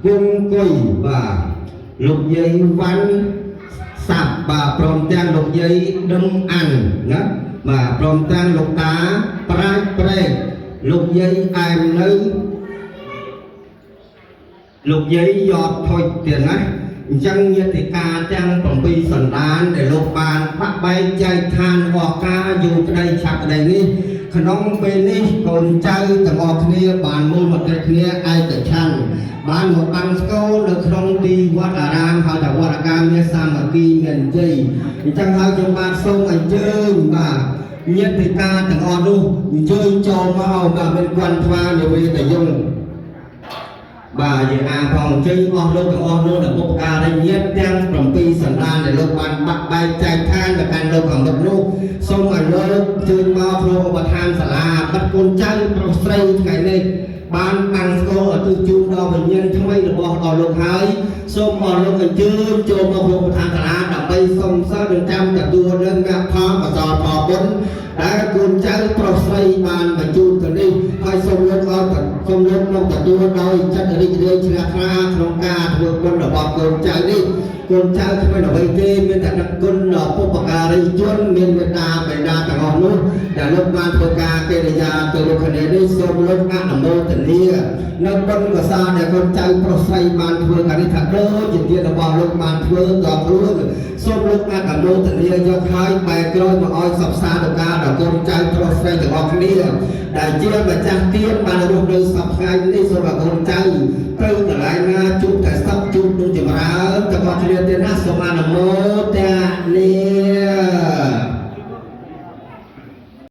គង់គុយបាទលោកយាយវ៉ាន់សាប់បាទព្រមទាំងលោកយាយដឹមអាន់ណាបាទព្រមទាំងលោកតាប្រាជ្ញប្រេកលោកយាយអែមនៅលោកយាយយតថុចទៀតណាអញ្ចឹងញាតិកាទាំង7សន្តានដែលលោកបានបាក់បែកចែកឋានអស់ការយូរក្តីឆាប់ក្តីនេះក្នុងពេលនេះកូនចៅទាំងអស់គ្នាបានមូលមតិគ្នាឯកច្ឆន្ទបានមកបាំងស្គរនៅក្នុងទីវត្តអារាមហៅថាវត្តអាកាមានសាមគ្គីមានជ័យអញ្ចឹងហើយខ្ញុំបាទសូមអញ្ជើញបាទញាតិកាទាំងអស់នោះអញ្ជើញចូលមកបាទមានគន់ថ្វានិវេតយង បាទយើងអានផងអញ្ជើញអស់លោកទាំងអស់នោះដែលបុព្វការីញាតិទាំង7សន្តានដែលលោកបានបាក់បែកចែកឋានទៅកាន់លោកខាងមុខនោះសូមឲ្យលោកអញ្ជើញមកក្នុងឧបឋានសាលាបាត់កូនចៅប្រុសស្រីថ្ងៃនេះបានបាំងស្គរឧទ្ទិសជូនដល់វិញ្ញាណថ្មីរបស់ដល់លោកហើយសូមអស់លោកអញ្ជើញចូលមកក្នុងឧបឋានសាលាដើម្បីសុំសិលនិងចាំទទួលនឹងមគ្គផលកសលផលបុណ្យដែលកូនចៅប្រុសស្រីបានបញ្ជូនទៅនេះហើយសូមលោកឲ្យសូមលោកមកទទួលដោយចិត្តរីករាយជ្រះថ្លាក្នុងការធ្វើបុណ្យរបស់កូនចៅនេះកូនចៅគ្មានអ្វីទេមានតែដឹកគុណដល់បុព្វការីជនមានមេត្តាបិតាទាំងអស់នោះដែលលោកបានធ្វើការកិរិយាទៅលោកគ្នានេះសូមលោកអនុមោទនានៅបុណ្យកុសលដែលកូនចៅប្រុសស្រីបានធ្វើការនេះថាដូចជាទានរបស់លោកបានធ្វើដល់ខ្លួនសូមលោកអនុមោទនាយកហើយបែរក្រោយមកឲ្យសពសានុការដល់កូនចៅប្រុសស្រីទាំងអស់គ្នាដែលជាម្ចាស់ទានបានរស់នៅសពថ្ងៃនេះសូមឲ្យកូនចៅទៅកន្លែងណាជួបតែសុខជួបនឹងចម្រើនទាំងអស់គ្នាទៀតណាសូមអនុមោទនា។